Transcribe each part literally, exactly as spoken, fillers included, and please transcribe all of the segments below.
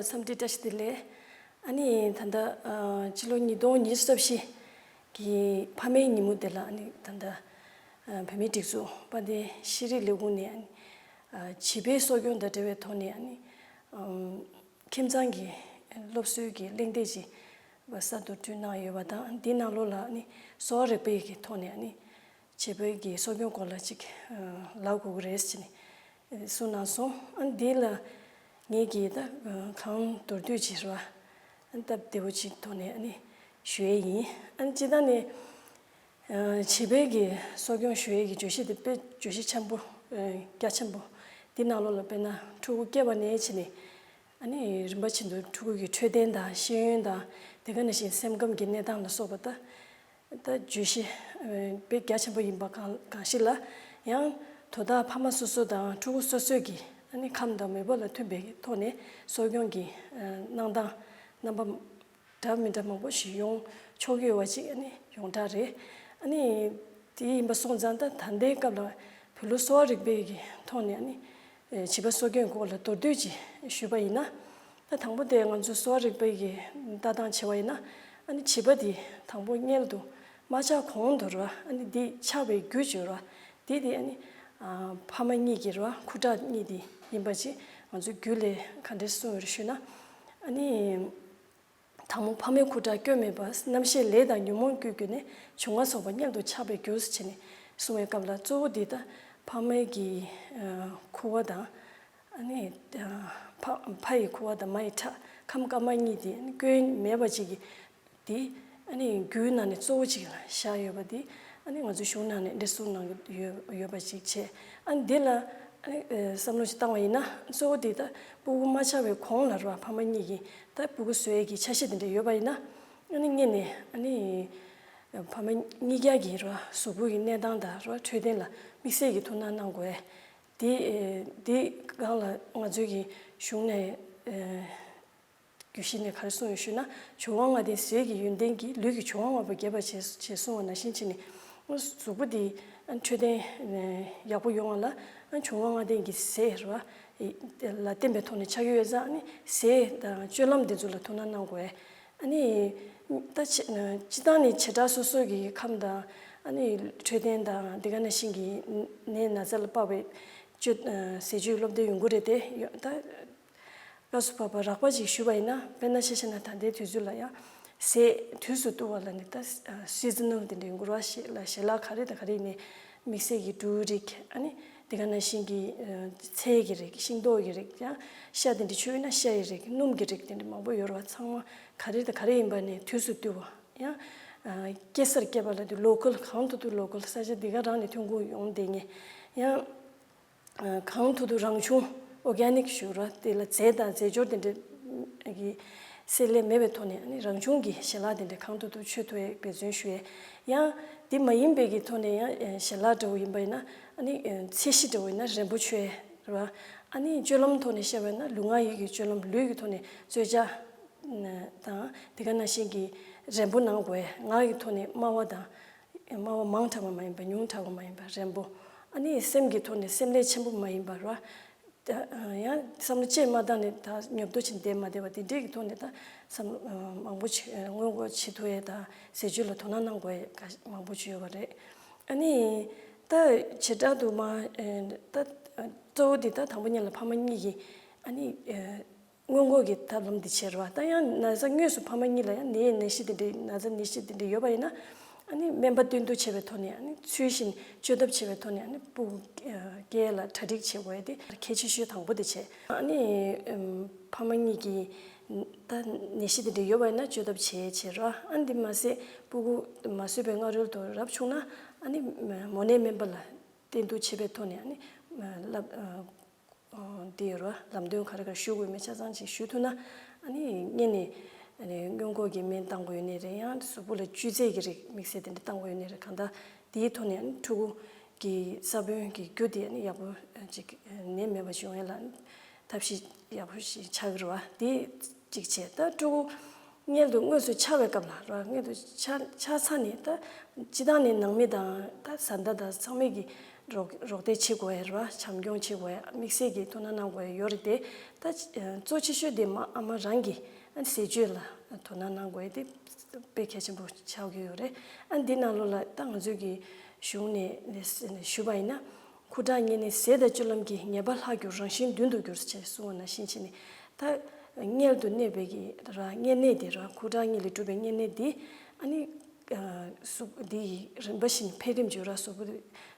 འཚམས་འདྲི་བཀྲ་ཤིས་བདེ་ལེགས། ཨ་ནི་ད་ལྟ་ཨ་ཕྱི་ལོ་ཉིས་སྟོང་ཉི་ཤུ་རྩ་བཞི་གི་ཕ་མའི་ཉིན་མོ་དེ་ལ། ཨ་ནི་ད་ལྟ་ཨ་བོད་མིའི་སྒྲིག་འཛུགས་དཔལ་ལྡན་ཤེས་རིག་ལས་ཁུངས་ནས། ཨ་ནི་ཨ་བྱིས་པའི་གསོ་སྐྱོང་དང་འབྲེལ་བའི་ཐོག་ནས། ཨ་ནི་ཨམ་ཁྱིམ་ཚང་གི་སློབ་གསོའི་གི་གླེང་སྟེགས་ཅིག་གསར་དུ་བསྐྲུན་གནང་ཡོད་པ་དང་། འདིའི་ནང་ལོགས་ལ་ཨ་ནི་གསོ་བ་རིག་པའི་གི་ཐོག་ནས་ཨ་ནི་བྱིས་པའི་གི་གསོ་སྐྱོང་སྐོར་ལ་ཅིག་ཨ་ལབ་དགོས་ཀྱི་རེད་ཟེར་ནས་གསུངས་གནང་སོང་། ཨ་ནི་འདི་ལ་ངེད་ཀྱིས་ད་གང་མདོར་བསྡུས་ཅིག་རེད་བ། ཨ་ནི་སྟབས་བདེ་པོ་ཅིག་ཐོག་ནས་ཨ་ནི་ཞུ་ཡས་ཡིན། ཨ་ནི་སྤྱིར་བཏང་ནས་ཨ་བྱིས་པའི་གི་གསོ་སྐྱོང་ཞུ་ཡས་ཀྱི་བརྗོད་གཞི་དེ་དཔེ་བརྗོད་གཞི་ཆེན་པོ། ཨ་རྒྱ་ཆེན་པོ། འདི་ནང་ལོགས་ལ་དཔེར་ན་ཕྲུ་གུ་སྐྱེས་པ་ནས་བྱས་ནས། ཨ་ནི་རིམ་པ་བཞིན་དུ་ཕྲུ་གུ་གི་འཕྲོད་བསྟེན་དང་ཤེས་ཡོན་དང་། དེ་ག་ནང་བཞིན་སེམས་ཁམས་ཀྱི་གནས་སྟངས་ལ་སོགས་པ། ད་ད་བརྗོད་གཞི་ཨ་དཔེ་རྒྱ་ཆེན་པོ་ཡིན་པ་གང་གང་ཞིག་ལ། ཡང་དོ་བདག་ཕ་མ་སོ་སོ་དང་ཕྲུ་གུ་སོ་སོས་ཀྱི་ཨ་ནི་ཁམས་དང་མོས་པ་ལ་མཐུན་པའི་ཐོག་ནས་གསོ་སྐྱོང་གི་ཨ་གནང་སྟངས་རྣམ་པ་འདྲ་མི་འདྲ་མང་པོ་ཞིག་ཡོང་ཆོག་གི་ཡོད་པ་ཅིག་ཨ་ནི་ཡོངས་གྲགས་རེད། ཨ་ནི་དེ་ཡིན་པ་སོང་ཙང་། ད་ད་ལྟའི་སྐབས་ལ་བོད་ལུགས་གསོ་བ་རིག་པའི་གི་ཐོག་ནས་ཨ་ནི་ཨེ་བྱིས་པ་གསོ་སྐྱོང་སྐོར་ལ་མདོར་བསྡུས་ཅིག་ཞུས་པ་ཡིན་ན། ད་དང་པོ་དེ་ང་ཚོ་གསོ་བ་རིག་པའི་གི་ལྟ་སྟངས་བྱས་པ་ཡིན་ན། ཨ་ནི་བྱིས་པ་དེ་དང་པོ་མངལ་དུ་མ་ཆགས་གོང་དུ་རེད་བ། ཨ་ནི་འདི་ཆགས་པའི་རྒྱུ་ཅིག་རེད་བ། དེ་དེ་ཨ་ནི་ཨ་ཕ་མ་གཉིས་ཀྱི་རེད་བ། ཁུ་ཁྲག་གཉིས་དེ་ཡིན་པ་ཅིག་ང་ཚོ་རྒྱུད་ལས་ག་འདྲས་གསུངས་ཡོད་རེད་ཞུས་ན། ཨ་ནི་དང་པོ་ཕ་མའི་ཁུ་ཁྲག་སྐྱོན་མེད་པ། རྣམ་ཤེས་ལས་དང་ཉོན་མོངས་ཀྱི་བརྒྱུད་ནས་འབྱུང་བ་ཚོགས་པ་མངལ་དུ་ཆགས་པའི་རྒྱུ་ཟེར་བྱས་ནས་གསུངས་པའི་སྐབས་ལ། གཙོ་བོ་འདི་ད་ཕ་མའི་གི་ཨ་ཁུ་བ་དང་། ཨ་ནི་ཨ་ཕ་ཕ་ཡི་ཁུ་བ་དང་མ་ཡི་ཁྲག་ཁམས་དཀར་དམར་གཉིས་དེ་ཨ་ནི་སྐྱོན་མེད་པ་ཅིག་གི་དེ། ཨ་ནི་རྒྱུའི་ནང་ནས་གཙོ་བོ་ཅིག་ལ་བཞག་ཡོད་པ་དེ། ཨ་ནི་ང་ཚོའི་གཞུང་ནང་ནས་འདི་གསུངས་གནང་གི་ཡོད་ཡོད་པ་ཅིག་བྱས། ཨ་ནི་འདི་ལ་ཨ་ནི་ཨ་བསམ་བློ་ཞིག་བཏང་བ་ཡིན་ན། གཙོ་བོ་འདི་ད་ཕྲུ་གུ་མ་ཆགས་པའི་གོང་ལ་རེད་བ། ཕ་མ་གཉིས་ཀྱིས་ད་ཕྲུ་གུ་བཟོ་ཡས་ཀྱི་ཆ་ཤས་དེ་འདྲ་ཡོད་པ་ཡིན་ན། ཨ་ནི་སྔོན་ནས་ཨ་ནི་ཕ་མ་གཉིས་ཀ་གི་རེད་བ། གཟུགས་པོ་གི་གནས་སྟངས་དང་རེད་བ། འཕྲོད་བསྟེན་ལ་དམིགས་བསལ་གྱི་ཐུགས་སྣང་གནང་དགོས། དེ་དེ་སྒང་ལ་ང་ཚོའི་གི་གཞུང་ནས་ཨ་རྒྱུད་བཞི་ནས་ག་རེ་གསུངས་ཡོད་ཞུས་ན། འབྱུང་བ་ལྔ་ལྡན་ཟས་ཀྱི་ཡོན་ཏན་གྱིས། ལུས་ཀྱི་འབྱུང་བ་ལྔ་པོ་རྒྱས་པར་བྱེད་ཅེས་གསུངས་པ་ནང་བཞིན་བྱས་ནས། གཟུགས་པོ་འདི་འཕྲོད་བསྟེན་ཡག་པོ་ཡོང་བ་ལ་འབྱུང་བ་ལྔ་ལྡན་གྱི་ཟས་རེད་བ་ལ་བརྟེན་པའི་ཐོག་ནས་ཆགས་ཀྱི་ཡོད་ཙང་། ཨ་ནི་ཟས་དང་སྤྱོད་ལམ་འདི་ཚོ་ལ་ཐུགས་སྣང་གནང་དགོས། ཨ་ནི་ད་སྤྱི་སྤྱིར་བཏང་ནས་བྱེ་བྲག་སོ་སོ་གི་ཁམས་དང་། ཨ་ནི་འཕྲོད་བསྟེན་དང་། དེ་ག་ནང་བཞིན་གྱི་ནད་ན་ཚ་ལ་དཔག་པའི་སྤྱོད་ཟས་སྤྱོད་སློབ་སྟོན་ཡོང་གི་རེད་དེ། ད་སྐབས་སུ་བབ་པ་རགས་པ་ཅིག་ཞུས་པ་ཡིན་ན། དཔེར་ན་ཆ་བཞག་ན་ད་ལྟའི་དུས་ཚོད་ལ་ཡང་ཟས་དུས་སུ་བཏུ་བ་ལ་ནི་ད་སི་ཛི་ནལ་དེ་འདྲའི་འགོར་བ་ཞིག་ལ། ཞལ་ལག་ག་རེ་དང་ག་རེ་ཡིན་ནའི་དམིགས་བསལ་གྱི་འབྲུ་རིགས། ཨ་ནི་དེ་ག་ནང་བཞིན་གྱི་ཚལ་གྱི་རིགས། ཤིང་ཏོག་གི་རིགས། ཡང་ཤ་དེ་འདྲ་མཆོད་ཡོད་ན་ཤ་ཡི་རིགས། སྣུམ་གྱི་རིགས། དེ་འདྲ་མང་པོ་ཡོད་རེད་བ། ཚང་མ་ག་རེ་དང་ག་རེ་ཡིན་པ་ནས་དུས་སུ་བཏུ་བ། ཡང་སྐྱེ་སར་སྐྱེས་པ་ལ་དེ་ལོ་ཀལ། གང་ཐུབ་ཐུབ་ལོ་ཀལ། ས་ཆ་འདི་ག་རང་ནས་ཐོན་ཁུངས་ཡོང་བསྡད་མཁན། ཡང་གང་ཐུབ་ཐུབ་རང་བྱུང་ཨོར་གྷན་ནིག་ཞུ་ར། དེ་ལ་རྫས་དང་རྫས་སྦྱོར་དེ་འདྲ་གི་བསྲེ་ལྷད་མེད་པའི་ཐོག་ནས། ཨ་ནི་རང་བྱུང་གི་ཞལ་ལག་དེ་འདྲ་གང་ཐུབ་ཐུབ་མཆོད་ཐུབ་ཡས་འབད་བརྩོན་ཞུ་ཡས། ཡང་དེ་མ་ཡིན་པའི་གི་ཐོག་ནས་ཡང་ཞལ་ལག་འདྲ་བོ་ཡིན་པ་ཡིན་ན། ཨ་ནི་ཚད་གཞི་འདྲ་བོ་ཡིན་ན་རན་པོ་མཆོད་ཡས་རེད་བ། ཨ་ནི་སྤྱོད་ལམ་ཐོག་ནས་བཤད་པ་ཡིན་ན། ལུས་ངག་ཡིད་ཀྱི་སྤྱོད་ལམ། ལུས་ཀྱི་ཐོག་ནས་རྩོལ་བཅག་དང་། དེ་ག་ནང་བཞིན་གྱི་རན་པོ་གནང་དགོས། ངག་གི་ཐོག་ནས་སྨྲ་བ་དང་། སྨྲ་བ་མང་དྲགས་པ་མ་ཡིན་པ། ཉུང་དྲགས་པ་མ་ཡིན་པ། རན་པོ། ཨ་ནི་སེམས་ཀྱི་ཐོག་ནས་སེམས་ལས་ཆེན་པོ་མ་ཡིན་པ་ར། ད་ཡང་བསམ་བློ་ཅིག་མ་བཏང་ནས་ད་ཉོབ་ཏོ་བྱས་བསྡད་མ་བསྡད་པ། དེ་འདྲས་ཀྱི་ཐོག་ནས་ད་བསམ་མང་པོ་བྱེད། སྔོན་འགོག་བྱེད་ཐུབ་ཡས་དང་། ཟས་སྤྱོད་ལ་དོ་སྣང་གནང་དགོས་ཡས་མང་པོ་བྱས་ཡོད་པ་རེད། ཨ་ནི་ད་བྱེ་བྲག་ཏུ་མ་ད་གཙོ་བོ་འདི་ད་དང་པོ་ཉིད་ལ་ཕ་མ་གཉིས་ཀྱིས། ཨ་ནི་སྔོན་འགོག་གི་ཐབས་ལམ་འདི་བྱས་རེད་བ། ད་ཡང་ན་ཚ་དངོས་སུ་ཕ་མ་གཉིས་ལ་ཡང་ནད་ནད་གཞི་དེ་འདྲའི། ན་ཚ་ནད་གཞི་དེ་འདྲའི་ཡོད་པ་ཡིན་ན། ཨ་ནི་སྨན་པ་བསྟེན་གཏུགས་བྱས་པའི་ཐོག་ནས། ཨ་ནི་ཚུལ་བཞིན་བཅོས་ཐབས་བྱས་པའི་ཐོག་ནས། ཨ་ནི་སྤུ་གུ་སྐྱེ་ལ་གྲ་སྒྲིག་བྱེད་དགོས་ཡ་དེ་གལ་ཆེ་ཤོས་དང་པོ་དེ་བྱས། ཨ་ནི་ཕ་མ་གཉིས་ཀྱིས་ད་ནད་གཞི་དེ་འདྲ་ཡོད་པ་ཡིན་ན་བཅོས་ཐབས་བྱས་བྱས་རེད་བ། ཨ་ནི་དེ་མ་ཟད་སྤུ་གུ་མ་བཟོས་པའི་སྔ་རོལ་དུ་རབ་བྱུང་ན། ཨ་ནི་མོ་ནད་སྨན་པ་ལ་བསྟེན་གཏུགས་བྱས་པའི་ཐོག་ནས། ཨ་ནི་བསླབ་འདི་ཡོད་རེད་བ། ལམ་སྟོན་ག་རེ་ག་རེ་ཞུ་དགོས་མིན་ཆ་ཚང་ཅིག་ཞུ་ཐུབ་ན། ཨ་ནི་སྔོན་ནས་ཨ་ནི་སྔོན་འགོག་གི་སྨན་བཏང་དགོས་ཡོད་ནའི་རེད། ཡང་གཟུགས་པོ་ལ་བཅོས་རྫས་ཀྱི་རིགས་དམིགས་བསལ་དེ་འདྲ་བཏང་དགོས་ཡོད་ནའི་རེད། གང་ལྟར་དེའི་ཐོག་ནས་ཨ་ནི་ཕྲུ་གུ་གི་ས་བོན་གྱི་རྒྱུ་དེ་ཨ་ནི་ཡག་པོ་ཅིག་ནད་མེད་པ་ཞིག་ཡོང་ཡ་ལ་ཐབས་ཤེས་ཡག་པོ་ཞིག་ཆགས་ཀྱི་རེད་བ། དེ་གཅིག་བྱས། ད་ཕྲུ་གུ་མངལ་དུ་དངོས་སུ་འཆའ་བའི་སྐབས་ལ་རེད་བ། མངལ་དུ་འཆའ་འཆའ་ཚར་ནས། ད་སྤྱིར་བཏང་ནས་ནང་མི་དང་ད་བཟའ་ཟླ་དང་ཚང་མས་ཀྱི་ རོགས་རོགས་འདེགས་བྱེད་དགོས་ཡ་རེད་བ། བྱམས་སྐྱོང་བྱེད་དགོས་ཡ། དམིགས་བསལ་གྱི་དོ་སྣང་གནང་དགོས་ཡ་ཡོད་རེད་དེ། ད་གཙོ་ཆེ་ཤོས་དེ་མ་ཨ་མ་རང་གི་ཟས་སྤྱོད་ལ་དོ་སྣང་གནང་དགོས་ཡ་དེ་དཔེ་གལ་ཆེན་པོ་ཆགས་ཀྱི་ཡོད་རེད། ཨ་འདི་ནང་ལོགས་ལ་ད་ང་ཚོའི་གི་གཞུང་ནས་ཞུས་པ་ཡིན་ན། ཁུ་ཁྲག་བསྙལ་ནས་ཟས་དང་སྤྱོད་ལམ་གྱིས། ཉེས་པ་ལྷག་གྱུར་རང་བཞིན་མདུན་དུ་གྱུར། ཅེས་གསུངས་པ་ནང་བཞིན་བྱས་ནས། ད་མངལ་དུ་གནས་པའི་གི་ར་བསྙལ་ནད་དེ་ར། ཁུ་ཁྲག་བསྙལ་ལས་གྲུབ་པའི་བསྙལ་ནད་འདི་ཨ་ནི་གཟུགས་འདི་ཡི་རིམ་པ་བཞིན་འཕེལ་རིམ་བྱུང་ར། གཟུགས་པོ་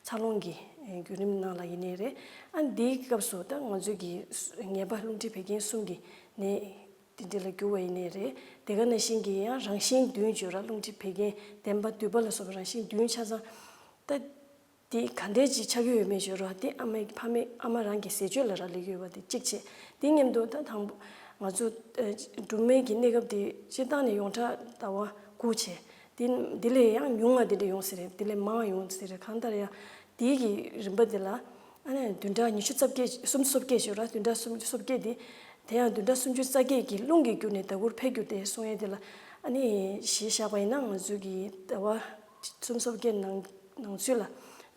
འཚར་ལོངས་ཀྱི་བརྒྱུད་རིམ་ནང་ལ་ཡིན་ནའི་རེད། ཨ་འདིའི་སྐབས་སུ་ད་ང་ཚོའི་གི་ཉེས་པ་རླུང་མཁྲིས་བད་ཀན་གསུམ་གྱི་ནད་དེ་འདྲ་ལ་གྱུར་བ་ཡིན་ནའི་རེད། དེ་ག་ནང་བཞིན་གྱི་ཡང་རང་བཞིན་མདུན་བྱུང་ར། རླུང་མཁྲིས་བད་ཀན་ལྡན་པ་འདུས་པ་ལ་སོགས་པ་རང་བཞིན་མདུན་ཆ་ཚང་ད། དེ་ག་འདྲས་ཅིག་ཆགས་ཀྱི་ཡོད་མེད་ཞུ་རོགས། དེ་ཨ་མའི་ཕ་མའི་ཨ་མ་རང་གི་ཟས་སྤྱོད་ལ་རག་ལས་ཀྱི་ཡོད་པ་དེ་གཅིག་བྱས། དེ་མཉམ་དུ་ད་དང་པོ་ང་ཚོ་ཨ་སྦྲུམ་མའི་གི་གནས་སྐབས་དེ་སྤྱིར་བཏང་ནས་ཡོངས་གྲགས་ཟླ་བ་དགུ་བྱས། དེ་དེ་ལས་ཡང་ཉུང་བ་དེ་འདྲ་ཡོང་སྲིད་རེད། དེ་ལས་མང་བ་ཡོང་སྲིད་རེད། གང་ལྟར་ཡང་དེའི་གི་རིམ་པ་དེ་ལ་ཨ་ནི་བདུན་ཕྲག་ཉི་ཤུ་རྩ་བརྒྱད། སུམ་ཅུ་སོ་བརྒྱད་ཞུ་རོགས། བདུན་ཕྲག་སུམ་ཅུ་སོ་བརྒྱད་དེ། དེ་ཡང་བདུན་ཕྲག་སུམ་ཅུ་རྩ་བརྒྱད་ཀྱི་རླུང་གིས་བསྒྱུར་ནས་ཟླ་དགུར་འཕེལ་འགྱུར་ཏེ་གསུང་ཡས་དེ་ལ་ཨ་ནི་གཞི་བཞག་པ་ཡིན་ན། ང་ཚོའི་གི་ཟླ་བ་སུམ་ཅུ་སོ་བརྒྱད་ནང་ནང་ཚུད་ལ་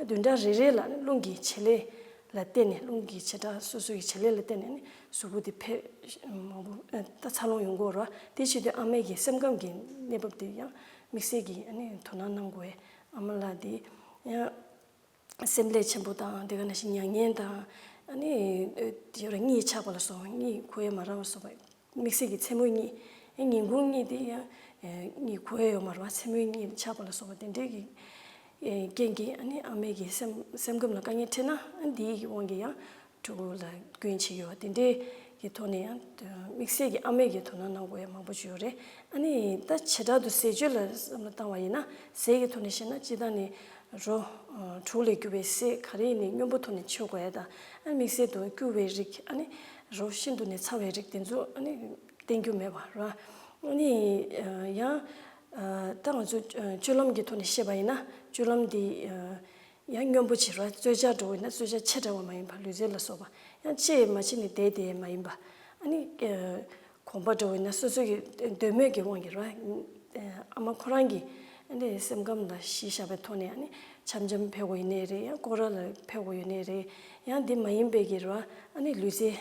བདུན་ཕྲག་རེ་རེ་ལ་རླུང་གི་བྱེད་ལས་ལ་བརྟེན་ནས། རླུང་གི་བྱེ་བྲག་སོ་སོ་ཡི་བྱེད་ལས་ལ་བརྟེན་ནས་ནི་གཟུགས་པོ་དེ་འཕེལ་མང་པོ་ད་འཚར་ལོངས་ཡོང་གི་ཡོད་རེད་བ། དེ་བྱེད་དུས་ཨ་མའི་གི་སེམས་ཁམས་ཀྱི་གནས་བབ་དེ་ཡང་དམིགས་བསལ་གྱི་ཨ་ནི་དོ་སྣང་གནང་དགོས། ཨ་མ་ལགས་དེ་ཡང་སེམས་ལས་ཆེན་པོ་དང་། དེ་ག་ནང་བཞིན་མྱ་ངན་དང་། ཨ་ནི་དེ་ར་གཉིད་ཆག་པ་ལ་སོགས། གཉིད་ཁུག་ཡས་མ་རག་པ་སོགས་པ། དམིགས་བསལ་གྱི་མཚན་མོའི་གཉིད། ཨེ་ཉིན་གུང་གཉིད་དེ་ཡང་ཨེ་གཉིད་ཁུག་ཡས་ཡོད་མ་རེད་བ། མཚན་མོའི་གཉིད་ཆག་པ་ལ་སོགས་པ་དེ་འདྲའི་གི་ཨེ་རྐྱེན་གྱིས་ཨ་ནི་ཨ་མའི་གི་སེམས་སེམས་ཁམས་ལ་དཀའ་ངལ་འཕྲད་ན། ཨ་འདིའི་གི་དབང་གིས་ཡང་ཕྲུ་གུ་ལ་སྐྱོན་བྱེད་ཀྱི་ཡོད་པ་དེ་འདྲའི་གི་ཐོག་ནས་ཡང་དམིགས་བསལ་གྱི་ཨ་མའི་གི་དོ་སྣང་གནང་དགོས་ཡ་མང་པོ་ཅིག་ཡོད་རེད། ཨ་ནི་ད་བྱེ་བྲག་ཏུ་ཟས་སྤྱོད་ལ་བསམ་བློ་བཏང་བ་ཡིན་ན། ཟས་ཀྱི་ཐོག་ནས་བཤད་ན། སྤྱིར་བཏང་ནས་རོ་ཨ་དྲུག་ལས་གྱུར་པའི་ཟས་ག་རེ་ཡིན་ནའི་སྔོན་པོ་ཐོག་ནས་མཆོད་དགོས་ཡ་དང་། ཨ་དམིགས་བསལ་དུ་སྐྱུར་བའི་རིགས། ཨ་ནི་རོ་ཤིན་ཏུ་ནས་ཚ་བའི་རིགས་དེ་ཚོ་ཨ་ནི་བསྟེན་རྒྱུ་མེད་པ་ར། ཨ་ནི་ཡང་ད་ང་ཚོ་སྤྱོད་ལམ་གྱི་ཐོག་ནས་བཤད་པ་ཡིན་ན། སྤྱོད་ལམ་འདི་ཡང་སྔོན་པོ་བྱེད་ར། རྩོལ་བཅག་འགྲོ་བ་ཡིན་ན་རྩོལ་བཅག་ཆེ་དྲགས་པ་མ་ཡིན་པ། ལུས་རྩལ་ལ་སོགས་པ་ཡང་ཅི་ཡང་མ་བྱས་ནས་བསྡད་དེ་མ་ཡིན་པ། ཨ་ནི་གོམ་པ་འགྲོ་བ་ཡིན་ན་སོ་སོ་གི་འདོད་མོས་ཀྱི་དབང་གིས་ར། ཨ་མ་ཁོ་རང་གིས་ཨ་ནི་སེམས་ཁམས་ལ་གཞི་བཞག་པའི་ཐོག་ནས། ཨ་ནི་འཆམ་འཆམ་ཕེབས་དགོས་ཡིན་ནའི་རེད། ཡང་སྐོར་ར་ལ་ཕེབས་དགོས་ཡོད་ནའི་རེད། ཡང་འདི་མ་ཡིན་པའི་གི་ར། ཨ་ནི་ལུས་རྩལ་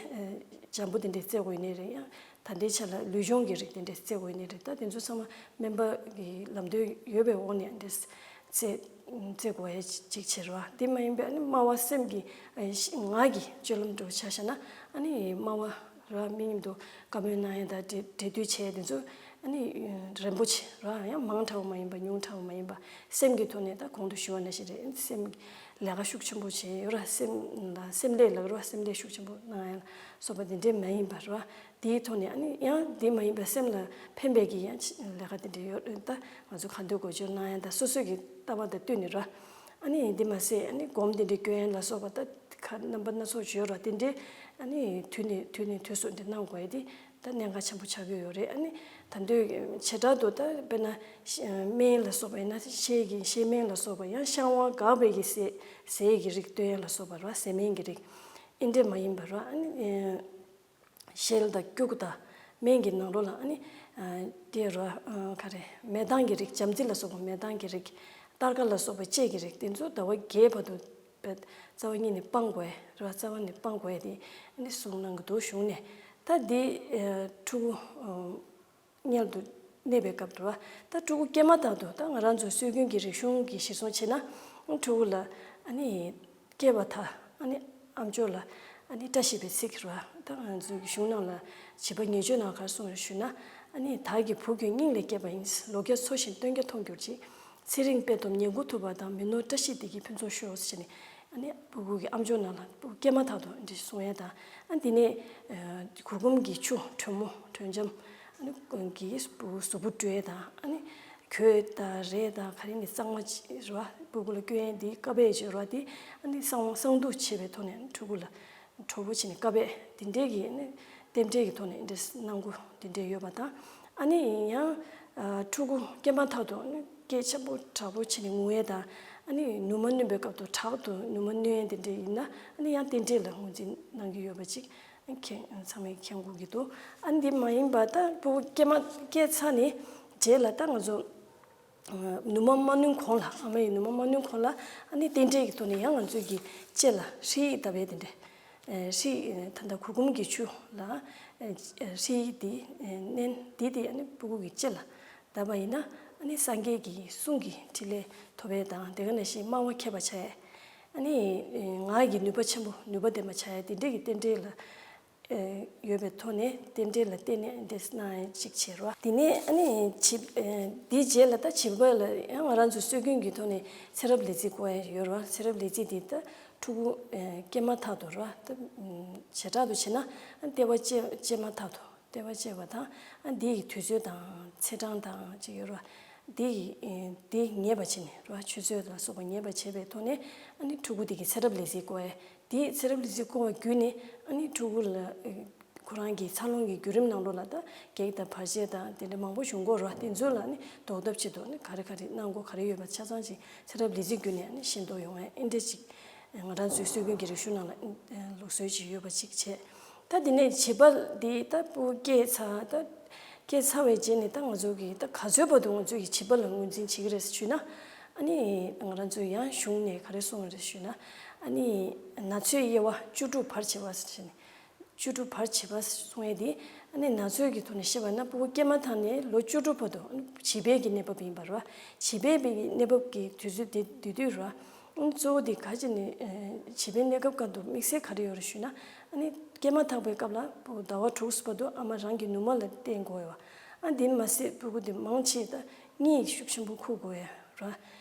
འཇམ་པོ་དེ་འདྲས་རྩེ་དགོས་ཡིན་ནའི་རེད། ཡང་ད་ལྟའི་ཆ་ལ་ལུས་སྦྱོང་གི་རིགས་དེ་འདྲས་རྩེ་དགོས་ཡིན་ནའི་རེད། ད་དེ་ཚོ་ཚང་མ་སྨན་པ་གི་ལམ་སྟོན་ཡོད་པའི་འོག་ནས་འདྲས་རྩེ་རྩེ་དགོས་ཡ་ཅིག་བྱེད་ར། དེ་མ་ཡིན་པའི་ཨ་ནི་སྨྲ་བ་སེམས་ཀྱི་ཨ་ངག་གི་སྤྱོད་ལམ་འགྲོ་ཆ་བཞག་ན། ཨ་ནི་སྨྲ་བ་ར་མི་མཉམ་དུ་བཀའ་མོལ་གནང་ཡ་དང་འབྲེལ་འབྲེལ་མཐུད་བྱས་དེ་ཚོ་ཨ་ནི་རན་པོ་ཆེ་ར། ཡང་མང་དྲགས་པ་མ་ཡིན་པ། ཉུང་དྲགས་པ་མ་ཡིན་པ། སེམས་ཀྱི་ཐོག་ནས་ད་གོང་དུ་ཞུས་པ་ནང་བཞིན་རེད། སེམས་ལས་ཀ་ཤུགས་ཆེན་པོ་བྱས་ཡོད་ར། སེམས་ལ་སེམས་ལས་ལབ་ར། སེམས་ལས་ཤུགས་ཆེན་པོ་གནང་ཡ་ལ་སོགས་པ་དེ་འདྲས་མ་ཡིན་པ་ར། དེའི་ཐོག་ནས་ཨ་ནི་ཡང་དེ་མ་ཡིན་པ་སེམས་ལ་ཕན་པའི་གི་ཡང་ལས་ཀ་དེ་འདྲས་ཡོད་རེད། ད་ང་ཚོ་ཁ་འདོན་གོ་ཆོད་གནང་ཡ་ད་སོ་སོ་གི་ལྟ་བ་དང་བསྟུན་ནས་ར། ཨ་ནི་འདི་མ་ཟད་ཨ་ནི་སྒོམ་དེ་འདྲའི་སྐྱོན་ཡན་ལ་སོགས་པ་ད་ཁ་རྣམ་པ་སྣ་ཚོགས་ཡོད་ར། དེ་འདྲའི་ཨ་ནི་དུས་ནས་དུས་ནས་དུས་སུ་འདི་གནང་དགོས་ཡ་དེ་ད་གནད་འགག་ཆེན་པོ་ཆགས་ཀྱི་ཡོད་རེད། ཨ་ནི་ད་དུང་བྱེ་བྲག་ཏུ་ད་དཔེར་ན་སྨན་ལ་སོགས་པ་ཡིན་ན། གཤེར་གྱི་གཤེར་སྨན་ལ་སོགས་པ། ཡང་བཤང་བ་འགགས་པའི་གི་ཟས་ཟས་ཀྱི་རིགས་སྟོན་ཡན་ལ་སོགས་པ་ར། ཟས་སྨན་གྱི་རིགས་ཨེ་འདྲས་མ་ཡིན་པ་ར། ཨ་ནི། ཤེལ་དང་སྐྱུག་དང་སྨན་གྱི་ནང་ལོགས་ལ་ཨ་ནི་ཨ་དེ་ར་ཨ་ག་རེ་མེ་ཏོག་གི་རིགས། བྱམས་བརྩེ་ལ་སོགས་པ་མེ་ཏོག་གི་རིགས། སྟར་ཁ་ལ་སོགས་པ་ལྕེ་གི་རིགས། དེ་ཚོ་ཟླ་བ་བརྒྱད་བར་དུ་རྩ་བ་ཉིད་ནས་སྤང་དགོས་ར། རྩ་བ་ནས་སྤང་དགོས་དེ་ཨ་ནི་གསུངས་གནང་གི་འདུག་གཞུང་ནས། ད་འདི་ཨ་ཕྲུ་གུ་ཨ་མངལ་དུ་གནས་པའི་སྐབས་དུ་བ། ད་ཕྲུ་གུ་སྐྱེས་མ་ཐག་ཏུ་ད་ང་རང་ཚོ་སྲོལ་རྒྱུན་གྱི་རིག་གཞུང་གི་གཞིར་བཟུང་བྱས་ན། ཕྲུ་གུ་ལ་ཨ་ནི་སྐྱེས་པ་དང་ཨ་ནི་ཨམ་ཅོག་ལ་ཨ་ནི་བཀྲ་ཤིས་པའི་ཚིག་རེད་བ། ད་ང་ཚོའི་གཞུང་ནང་ལ་བྱིས་པ་ཉེས་སྤྱོད་ནང་ག་རེ་གསུངས་རེད་ཞུས་ན། ཨ་ནི་བདག་གི་བུ་ཁྱོད་སྙིང་ལས་སྐྱེས་པ་ཡིན། ལོ་བརྒྱ་འཚོ་ཞིང་སྟོན་བརྒྱ་མཐོང་གྱུར་ཅིག། ཚེ་རིང་དཔལ་སྟོབས་ཉེར་དགུ་ཐུབ་པ་དང་། མི་ནོར་བཀྲ་ཤིས་བདེ་སྐྱིད་ཕུན་ཚོགས་ཤོག་ཟེར་ནས། ཨ་ནི་སྤུ་གུ་གི་ཨམ་ཅོག་ནང་ལ་སྤུ་གུ་སྐྱེས་མ་ཐག་ཏུ་འདི་གསུང་ཡས་དང་། ཨ་འདི་ནས་གུར་གུམ་གྱི་ཆུ་དྲོན་མོ་དྲོན་འཇམ། ཨ་ནི་གི་སྤུ་གུ་གཟུགས་པོ་བཀྲུ་ཡས་དང་། ཨ་ནི་གོས་དང་རས་དང་ག་རེ་ནས་གཙང་མ་ཅིག་རེད་བ། སྤུ་གུ་ལ་སྐྱོན་ཡས་འདི་ཀ་པས་ཅིག་རེད་བ། འདི་ཨ་ནི་གསང་བ་གསང་འདུག་བྱེད་པའི་ཐོག་ནས་ཕྲུ་གུ་ལ་གྲོགས་པོ་བྱས་ནས་ཀ་པས་དེ་འདྲས་ཀྱི་ནི་རྟེན་འབྲེལ་གྱི་ཐོག་ནས་འདྲས་གནང་སྒོ་དེ་འདྲས་ཡོད་པ་དང་། ཨ་ནི་ཡང་ཕྲུ་གུ་སྐྱེས་མ་ཐག་ཏུ་ནི་སྐད་ཆེན་པོ་དྲག་པོ་བྱས་ནས་ངུ་ཡས་དང་། ཨ་ནི་ནུ་མ་སྣུན་པའི་སྐབས་དུ་དྲག་ཏུ་ནུ་མ་སྣུན་ཡས་དེ་འདྲས་ཡིན་ན། ཨ་ནི་ཡང་རྟེན་འབྲེལ་ལ་ངོས་འཛིན་གནང་གི་ཡོད་པ་ཅིག་མཁྱེན་ཚང་མས་མཁྱེན་དགོས་ཀྱི་འདུག། ཨ་ནི་འདི་མ་ཡིན་པ་ད་ཕྲུ་གུ་སྐྱེས་མ་སྐྱེས་ཚར་ནས་རྗེས་ལ་ད་ང་ཚོ། ནུ་མ་མ་བསྣུན་གོང་ལ། ཨ་མ་ཡིས་ནུ་མ་མ་བསྣུན་གོང་ལ་ཨ་ནི་རྟེན་འབྲེལ་གྱི་ཐོག་ནས་ཡང་ང་ཚོས་ཀྱི་ལྕེ་ལ་ཧྲིལ་བཏབ་པའི་དེ་འདྲ། ཨེ་ཧྲིལ་ད་ལྟ་གུར་གུམ་གྱི་ཆུ་ལ་ཨེ་ཧྲིལ་དེ་ཨེ་མནན་དེ་དེ་ཨ་ནི་སྤུ་གུ་གི་ལྕེ་ལ་བཏབ་པ་ཡིན་ན་ཨ་ནི་སངས་རྒྱས་ཀྱི་གསུང་གི་ཕྲིན་ལས་ཐོབ་པའི་དང་དེ་ག་ནང་བཞིན་སྨྲ་བ་མཁས་པ་ཆགས་ཡས། ཨ་ནི་ངག་གི་ནུས་པ་ཆེན་པོ་ནུས་པ་ལྡན་པ་ཆགས་ཡས་དེ་འདྲའི་གི་རྟེན་འབྲེལ་ལ། ཨེ་ཡོད་པའི་ཐོག་ནས་རྟེན་འབྲེལ་ལ་བརྟེན་ནས་འདི་གནང་ཡ་གཅིག་བྱས་རོགས། དེ་ནས་ཨ་ནི་བྱིས་ཨེ་འདིའི་རྗེས་ལ་ད་བྱིས་པ་ལ་ཡང་ང་རང་ཚོའི་སྲོལ་རྒྱུན་གྱི་ཐོག་ནས་ཚེ་རབས་ལས་རྩིས་བརྐོ་ཡ་ཡོད་རོགས། ཚེ་རབས་ལས་རྩིས་འདི་ད་ཕྲུ་གུ་ཨེ་སྐྱེས་མ་ཐག་ཏུ་རོགས། ད་བྱེ་བྲག་ཏུ་བྱས་ན་ཨ་ལྟེ་བ་སྐྱེས་སྐྱེས་མ་ཐག་ཏུ་ལྟེ་བ་སྐྱེས་པ་དང་ཨ་འདི་ཡི་དུས་ཚོད་དང་ཚེས་གྲངས་དང་ཅིག་ཡོད་རོགས། འདི་ཡི་ཨེ་འདི་ངེས་པ་བྱས་ནས་རོགས། ཆུ་ཚོད་ལ་སོགས་པ་ངེས་པ་བྱས་པའི་ཐོག་ནས་ཨ་ནི་ཕྲུ་གུ་དེ་གི་ཚེ་རབས་ལས་རྩིས་བརྐོ་ཡ། དེའི་ཚེ་རབས་ལས་རྩིས་བརྐོ་བ་བརྒྱུད་ནས་ཨ་ནི་ཕྲུ་གུ་ལ་ཨེ་ཁོ་རང་གི་འཚར་ལོངས་ཀྱི་བརྒྱུད་རིམ་ནང་ལོགས་ལ་ད་གེགས་དང་བར་ཆད་དང་དེ་འདྲ་མང་པོ་བྱུང་གི་ཡོད་རེད་བ། དེ་ཚོ་ལ་ཨ་ནི་ཟློག་ཐབས་ཆེད་དུ་ཨ་ནི་ག་རེ་ག་རེ་གནང་དགོས་ག་རེ་ཡོད་པ་ཆ་ཚང་ཅིག་ཚེ་རབས་ལས་རྩིས་བརྒྱུད་ནས་ཨ་ནི་ཤེས་རྟོགས་ཡོང་བ་ཨེ་འདྲ་ཅིག་ང་རང་ཚོའི་སྲོལ་རྒྱུན་གྱི་རིག་གཞུང་ནང་ལ་ཨེ་ལུགས་སྲོལ་ཅིག་ཡོད་པ་ཅིག་བྱས། ད་དེ་ནས་བྱིས་པ་འདི་ད་སྤུ་གུ་སྐྱེས་ཚར་ད་སྐྱེས་ཚར་བའི་རྗེས་ནས་ད་ང་ཚོ་གིས་ད་ག་ཚོད་བར་དུ་ང་ཚོ་གིས་བྱིས་པ་ལ་ངོས་འཛིན་བྱེད་ཀྱི་རེད་ཟེར་ཞུས་ན། ཨ་ནི་ང་རང་ཚོ་ཡང་གཞུང་ནས་ག་རེ་གསུངས་རེད་ཞུས་ན། ཨ་ནི་ན་ཚོད་དབྱེ་བ་བཅུ་དྲུག་བར་བྱེད་པ་ཟེར་ནས། བཅུ་དྲུག་བར་བྱེད་པ་གསུང་ཡས་དེ་ཨ་ནི་ན་ཚོད་ཀྱི་ཐོག་ནས་བཤད་པ་ན་སྤུ་གུ་སྐྱེས་མ་ཐག་ནས་ལོ་བཅུ་དྲུག་བར་དུ་བྱིས་པའི་གི་གནས་བབ་ཡིན་པ་རེད་བ། བྱིས་པའི་གི་གནས་བབ་ཀྱི་དུས་ཚོད་དེ་དེ་དུས་རེད་བ། གཙོ་བོ་དེ་ག་ཅི་ནས་བྱིས་པའི་གནས་སྐབས་སྐབས་དུ་དམིགས་བསལ་ག་རེ་ཡོད་རེད་ཞུས་ན། ཨ་ནི་སྐྱེས་མ་ཐག་པའི་སྐབས་ལ་སྤུ་གུ་ཟླ་བ་དྲུག་བར་དུ་ཨ་མ་རང་གི་ནུ་མ་ལ་བརྟེན་དགོས་ཡོད་བ། ཨ་དེ་མ་ཟད་སྤུ་གུ་དེ་མང་ཆེ་ད་གཉིད་ཤུགས་ཆེན་པོ་ཁུག་དགོས་ཡོད་རེད་བ།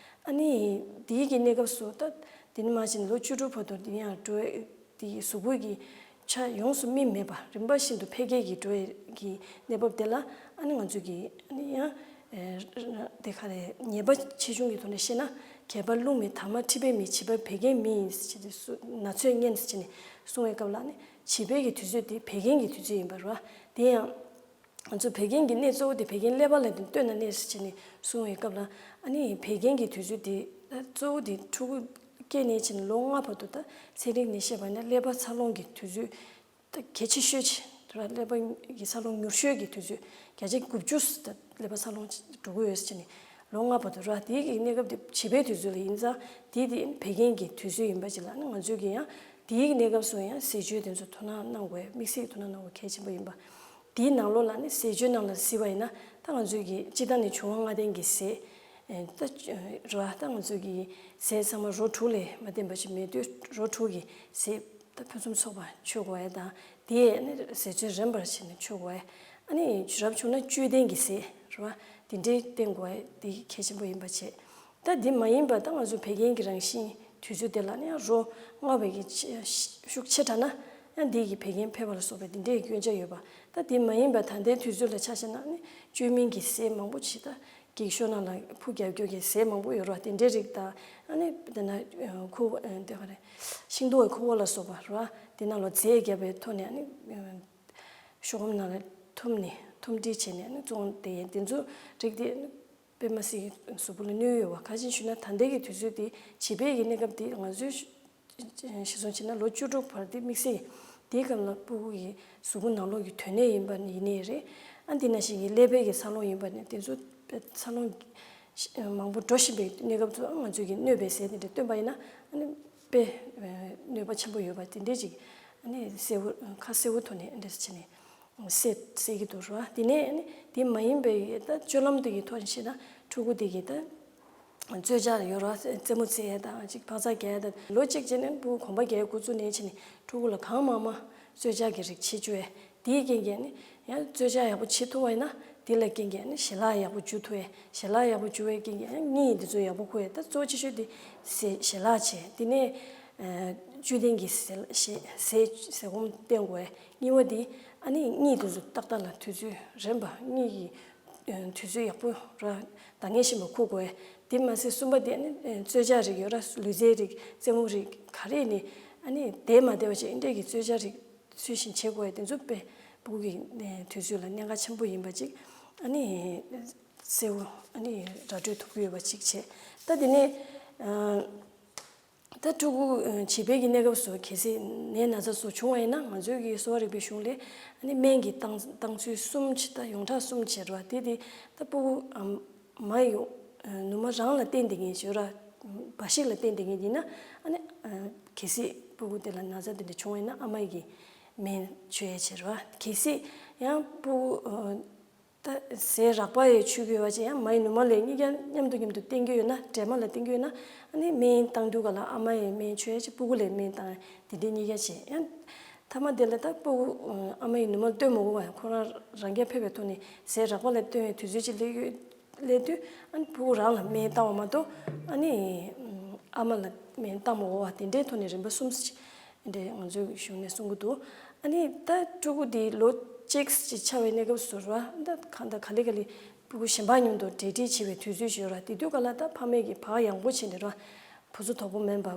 ཨ་ནི་དེའི་གི་གནས་སྐབས་སུ་ད་དེ་ནས་མར་ཕྱིན་ལོ་བཅུ་དྲུག་བར་དུ་དེ་ཡང་འགྲོ་དེ་གཟུགས་པོ་གི་ཆ་ཡོངས་སུ་སྨིན་མེད་པ་རིམ་པ་བཞིན་དུ་འཕེལ་རྒྱས་ཀྱི་འགྲོ་བའི་གི་གནས་བབ་དེ་ལ་ཨ་ནི་ང་ཚོས་ཀྱི་ཨ་ནི་ཡང་ཨེ་དེ་ག་རེ་ཉེས་པ་ཆེ་ཆུང་གི་ཐོག་ནས་བཤད་ན་གད་པ་བླུགས་མེད་དར་མ་མཁྲིས་པའི་མི་བྱིས་པ་བད་ཀན་མི་ཡིན་ཟེར་ཏེ་སུ་ན་ཚོད་ངན་ཟེར་ནས་གསུང་བའི་སྐབས་ལ་ཨ་ནི་བྱིས་པའི་གི་དུས་ཚོད་དེ་བད་ཀན་གྱི་དུས་ཚོད་ཡིན་པ་རེད་བ། དེ་ཡང་། ང་ཚོ་བད་ཀན་གྱི་གནས་གཙོ་བོ་དེ་བད་ཀན་ཀླད་པ་ལ་དེ་སྟོད་ན་གནས་ཟེར་བྱས་ནས་གསུང་བའི་སྐབས་ལ་ཨ་ནི་བད་ཀན་གྱི་དུས་ཚོད་དེ་ད་གཙོ་བོ་དེ་ཕྲུ་གུ་སྐྱེས་ནས་བྱས་ནས་ལོ་ལྔ་བར་དུ་ད་ཚན་རིག་ནས་བཤད་པ་ན་ཀླད་པ་འཚར་ལོངས་ཀྱི་དུས་ཚོད་ད་གལ་ཆེ་ཤོས་ཆེ་ད་ཀླད་པ་གི་འཚར་ལོངས་མྱུར་ཤོས་ཀྱི་དུས་ཚོད་བརྒྱ་ཆ་དགུ་བཅུ་ད་ཀླད་པ་འཚར་ལོངས་འགྲོ་གི་ཡོད་ཟེར་བྱས་ནས་ལོ་ལྔ་བར་དུ་ར་དེའི་གི་གནས་སྐབས་དེ་བྱིས་པའི་དུས་ཚོད་ལ་ཡིན་ཙང་དེ་དེ་བད་ཀན་གྱི་དུས་ཚོད་ཡིན་པ་ཅིག་ལ་ཨ་ནི་ང་ཚོས་ཀྱི་ཡང་དེའི་གནས་སྐབས་སུ་ཡང་ཟས་སྤྱོད་དེ་ཚོ་ཐུགས་སྣང་གནང་དགོས་དམིགས་བསལ་གྱི་ཐུགས་སྣང་གནང་དགོས་གལ་ཆེན་པོ་ཡིན་པ། དེའི་ནང་ལོགས་ལ་ནི་ཟས་སྤྱོད་ནང་ལ་གཟིགས་པ་ཡིན་ན་ད་ང་ཚོས་ཀྱི་སྤྱིར་བཏང་ནས་འབྱུང་བ་ལྔ་ལྡན་གྱི་ཟས། ད་ར་ད་ང་ཚོས་ཀྱི་ཟས་ཚང་མ་རོ་དྲུག་ལས་མ་བརྟེན་པ་ཞིག་མེད་དུས་རོ་དྲུག་གི་ཟས་ད་ཕུན་སུམ་ཚོགས་པ་མཆོད་དགོས་ཡ་དང་དེ་ནི་ཟས་སྤྱོད་རན་པར་བྱས་ནས་མཆོད་དགོས་ཡ། ཨ་ནི་རབ་བྱུང་ན་བཅུད་ལྡན་གྱི་ཟས་ར་དེ་འདྲའི་བསྟེན་དགོས་ཡ་དེ་གལ་ཆེན་པོ་ཡིན་པ་བྱས། ད་འདི་མ་ཡིན་པ་ད་ང་ཚོའི་བད་ཀན་གྱི་རང་བཞིན་དུས་ཚོད་དེ་ལ་ནི་ཡང་རོ་མངར་བའི་གི་ཤུགས་ཆེ་དྲགས་ན་ཡང་འདི་གི་བད་ཀན་འཕེལ་བ་ལ་སོགས་པའི་འདི་འདྲའི་སྐྱོན་ཆ་ཡོད་པ། ད་འདི་མ་ཡིན་པ་ད་ལྟའི་དུས་ཚོད་ལ་ཆ་བཞག་ན་ནི་བཅོས་མིན་གྱི་ཟས་མང་པོ་ཅིག་ད་འགྱིག་ཤོག་ནང་ལ་ཕུ་རྒྱག་རྒྱུ་གི་ཟས་མང་པོ་ཡོད་རེད་བ། དེ་འདྲའི་རིགས་ད་ཨ་ནི་དེ་ན་ཁུ་དེ་ག་རེ་ཤིང་ཏོག་གི་ཁུ་བ་ལ་སོགས་པ་རེད་བ། དེ་ནང་ལ་རྫས་བརྒྱབ་པའི་ཐོག་ནས་ཨ་ནི་ཤོག་སྒམ་ནང་ལ་འཐུམ་ནས་འཐུམ་སྒྲིལ་བྱས་ནས་ཨ་ནི་བཙོང་དེ་དེ་ཚོ་རིགས་དེ་ཨ་ནི། དཔེ་མ་སྲིད་ཀྱི་གཟུགས་པོ་ལ་གནོད་ཡོད་བ། ག་ཅི་ཞུས་ན་ད་ལྟའི་གི་དུས་ཚོད་འདི་བྱིས་པའི་གི་གནས་སྐབས་འདི་ང་ཚོས་གཞི་བཟུང་བྱས་ན་ལོ་བཅུ་དྲུག་བར་འདི་དམིགས་བསལ་འདིའི་སྐབས་ལ་སྤུ་གུ་གི་གཟུགས་པོ་ནང་ལོགས་ཀྱི་དོན་གནས་ཡིན་པ་ནི་ཡིན་ནའི་རེད། ཨ་འདི་ནང་བཞིན་གྱི་ཀླད་པའི་གི་འཚར་ལོངས་ཡིན་པ་ནི་དེ་ཚོ་དཔེ་འཚར་ལོངས་མང་པོ་འགྲོ་བཞིན་པའི་གནས་སྐབས་སུ་ང་ཚོས་ཀྱི་གནོད་པའི་ཟས་དེ་འདྲ་བཏོན་པ་ཡིན་ན་ཨ་ནི་དཔེ་གནོད་པ་ཆེན་པོ་ཡོད་པ་དེ་འདྲས་ཅིག་ཨ་ནི་གསལ་བོ་ཁ་གསལ་བོ་ཐོག་ནས་འདྲས་བྱས་ནས། སེ་སེ་གི་འདུག་ར། དེ་ནས་ནི་དེ་མ་ཡིན་པའི་ད་སྤྱོད་ལམ་དེ་གི་ཐོག་ནས་བཤད་ན་ཕྲུ་གུ་དེ་གི་ད་རྩོལ་བཅག་ཡོད་ར། རྩེད་མོ་རྩེ་ཡ་དང་ཅིག་འཕག་འཚག་རྒྱག་ཡ་དང་ལོ་གཅིག་རྗེས་ནས་ཕྲུ་གུ་གོམ་པ་རྒྱག་ཡ་འགོ་བཙུགས་ནས་ཕྱིན་ནས་ཕྲུ་གུ་ལ་གང་མང་མང་རྩོལ་བཅག་གི་རིགས་བྱེད་བཅུག་ཡ། དེའི་རྐྱེན་གྱིས་ནི་ཡང་རྩོལ་བཅག་ཡག་པོ་བྱེད་ཐུབ་པ་ཡིན་ན་དེ་ལ་རྐྱེན་གྱིས་ནི་ཞལ་ལག་ཡག་པོ་འཇུ་ཐུབ་ཡ། ཞལ་ལག་ཡག་པོ་འཇུ་བའི་རྐྱེན་གྱིས་ཡང་གཉིད་དེ་ཚོ་ཡག་པོ་ཁུག་ཡ། ད་གཙོ་ཆེ་ཤོས་དེ་ཟས་ཞལ་ལག་བྱས་དེ་ནས་བཅུད་ལྡན་གྱི་ཟས་ཟས་ཟས་སྐོམ་བསྟེན་དགོས། གཉིས་པ་དེ་ཨ་ནི་གཉིད་དེ་ཚོ་ཏག་ཏག་ལ་དུས་ཚོད་རན་པ་གཉིད་ཀྱི་དུས་ཚོད་ཡག་པོ་ར་ཟླ་ངན་ཞིག་མ་ཁུག་དགོས། དེ་མ་ཟད་གསུམ་པ་དེ་ཨ་ནི་རྩོལ་བཅག་རིགས་ཡོད་ར། ལུས་རྩལ་རིགས་རྩེད་མོ་རིགས་ག་རེ་ནི་ཨ་ནི་བསྡད་མ་བསྡད་པ་བྱས་འདྲས་ཀྱི་རྩོལ་བཅག་རིགས་ཚུལ་བཞིན་བྱེད་དགོས། དེ་ཚོ་དཔེ་ཕྲུ་གུ་གི་དུས་ཚོད་ལ་གནད་འགག་ཆེན་པོ་ཡིན་པ་ཅིག་ཨ་ནི་གསལ་བོ་ཨ་ནི་ར་སྤྲོད་ཐུབ་ཀྱི་ཡོད་པ་ཅིག་བྱས། ད་དེ་ནས། ད་ཕྲུ་གུ་བྱིས་པའི་གི་གནས་སྐབས་སུ་གལ་སྲིད་ནད་ན་ཚ་སོགས་བྱུང་བ་ཡིན་ན་ང་ཚོའི་གི་གསོ་བ་རིག་པའི་གཞུང་ལས་ཨ་ནི་སྨན་གྱི་བཏང་བཏང་ཚུལ་གསུམ་ཅིག་ད་ཡོངས་གྲགས་གསུམ་བྱས་རེད་བ། དེ་དེ་ད་ཕྲུ་གུ་ཨམ་མ་ཡོང་ ནུ་མ་རང་ལ་བརྟེན་བསྡད་མཁན་ཞིག་ར། འབའ་ཞིག་ལ་བརྟེན་བསྡད་མཁན་ཡིན་ན་ཨ་ནི་གལ་སྲིད་སྤུ་གུ་དེ་ལ་ན་ཚ་དེ་འདྲ་བྱུང་བ་ཡིན་ན་ཨ་མ་ཡི་གི་སྨན་མཆོད་ཡས་བྱེད་ར། གལ་སྲིད་ཡང་སྤུ་གུ་ད་ཟས་རགས་པ་ཡས་མཆོད་ཀྱི་ཡོད་པ་ཅིག་ཡང་མ་ཡི་ནུ་མ་ལ་གཉིས་ཀ་མཉམ་དུ་མཉམ་དུ་བསྟེན་གྱི་ཡོད་ན་འདྲེས་མ་ལ་བསྟེན་གྱི་ཡོད་ན་ཨ་ནི་སྨན་བཏང་དུས་ག་ལ་ཨ་མ་ཡི་སྨན་མཆོད་ཡས་ཅིག་སྤུ་གུ་ལ་སྨན་བཏང་ཡས་དེ་འདྲའི་གཉིས་ཀ་བྱེད་ཡང་། མཐའ་མ་དེ་ལ་ད་སྤུ་གུ་ཨ་མ་ཡི་ནུ་མ་ལ་སྟོན་མ་དགོས་པ་ཁོ་རང་རང་སྐྱ་ཕེབས་པའི་ཐོག་ནས་ཟས་རགས་པ་ལ་སྟོན་ཡས་དུས་ཚོད་ཅིག་སླེབས་ཡོད། སླེབས་དུས་ཨ་ནི་སྤུ་གུ་རང་ལ་སྨན་བཏང་བ་མ་གཏོགས་ཨ་ནི་ཨ་མ་ལ་སྨན་བཏང་མ་དགོས་པ་དེ་འདྲའི་ཐོག་ནས་རིམ་པ་གསུམ་ཞིག་འདྲའི་ང་ཚོའི་གཞུང་ནས་གསུང་གི་འདུག་ཨ་ནི་ད་ཕྲུ་གུ་དེ་ལོ་གཅིག་ཅིག་ཆགས་པའི་གནས་སྐབས་སུ་ར་ད་གང་ལྟར་ག་ལེ་ག་ལེ་སྤུ་གུ་གཞན་པ་མཉམ་དུ་འབྲེལ་འདྲིས་བྱེད་པའི་དུས་ཚོད་ཞིག་ཡོད་ར། དེ་དུས་ག་ལ་ད་ཕ་མས་ཀྱིས་བག་ཡངས་པོ་བྱས་ནས་ར་བུ་ཚོ་དོག་པོ་མིན་པ་